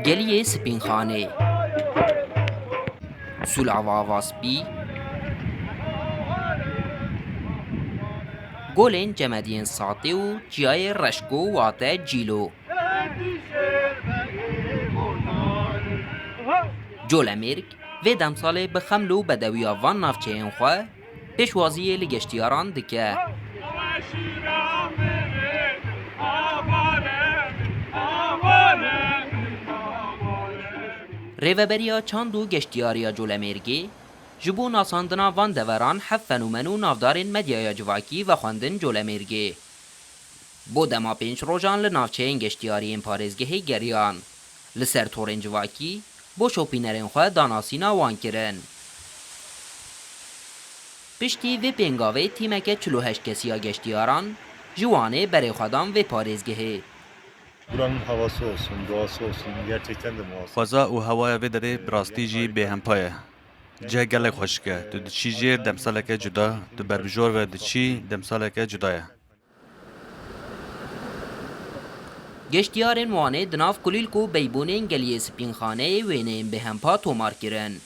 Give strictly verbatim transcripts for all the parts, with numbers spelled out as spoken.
Geliyê Spînxanê. Sûlava Avaspî. Golên Cemediyên Satê û Çiyayê Reşko wate Cîlo. Colemêrg vê demsalê bi xeml û bedewiya van navçeyên xwe pêşwaziyê li geştiyaran dike. Rêveberiya Çand û Geştiyariya Colemêrgê ji bo nasandina van deveran heft fenomen û navdarên medyaya civakî vexwendin Colemêrgê. Bo dema pênc rojan li navçeyên geştiyariyên parêzgehê geriyan. Li ser torên civakî bo şopînerên xwe danasîna wan kirin. Piştî vê pêngavê tîmeke çil û heşt kesî ya geştiyaran ji Wanê berê xwe dan vê parêzgehê. Buranın havası olsun, doğası olsun gerçekten de muazzam. Xweza û hewaya vê derê bi rastî jî bêhempa ye. Cih gelek xweşik e. Tu diçî jêr demsaleke cuda, tu berbijor ve diçî demsaleke cuda ye. Geştiyarên Wanê di nav kulîlk û beybûnên Geliyê Spînxaneyê wêneyên bêhempa tomar kirin.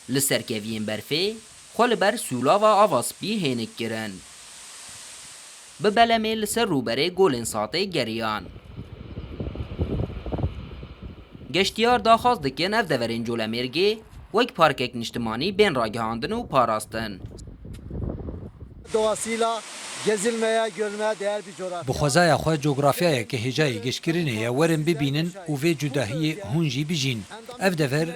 Li serkeviyên berfê xwe li ber Sûlava Avaspî hênik kirin. Bi belemê li ser rûberê Golên Satê geriyan. Geştiyar daxwaz dikin ev deverên Colemêrgê wek parkek niştimanî bên ragihandin û parastin. Doğasıyla gezilmeye, görmeye değer bir coğrafya. Bi xwezaya xwe cografyayeke hêjayî geştkirinê ye, werin bibînin û vê cudahiyê hûn jî bijîn. Ev dever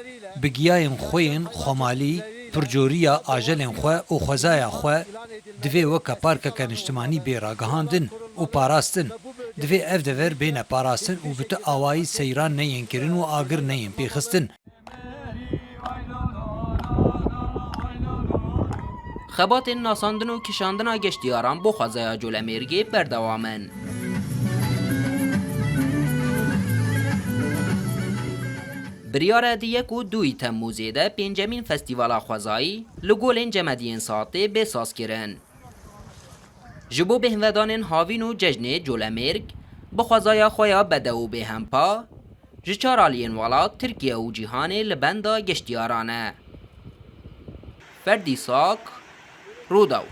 bi giyayên xwe yên xwemalî, pircoriya ajelên xwe û xwezaya xwe divê weke parkeke niştimanî bê ragihandin û parastin. Divê ev dever bêne parastin û bi tu awayî seyran neyên kirin û agir neyên pêxistin. Xebatên nasandin û kişandina geştiyaran bo xwezaya Colemêrgê berdewam in. Biryar e di yek û duyî Temmûzê de pêncemîn Festîvala Xwezayî li Golên Cemediyên Satê bê sazkirin. Ji bo bêhnvedanên havîn û cejnê Colemêrg bi xwezaya xwe ya bedew û bêhempa, ji çar aliyên welat, Tirkiye û cîhanê li benda geştiyaran e. Ferdî Sak, Rûdaw.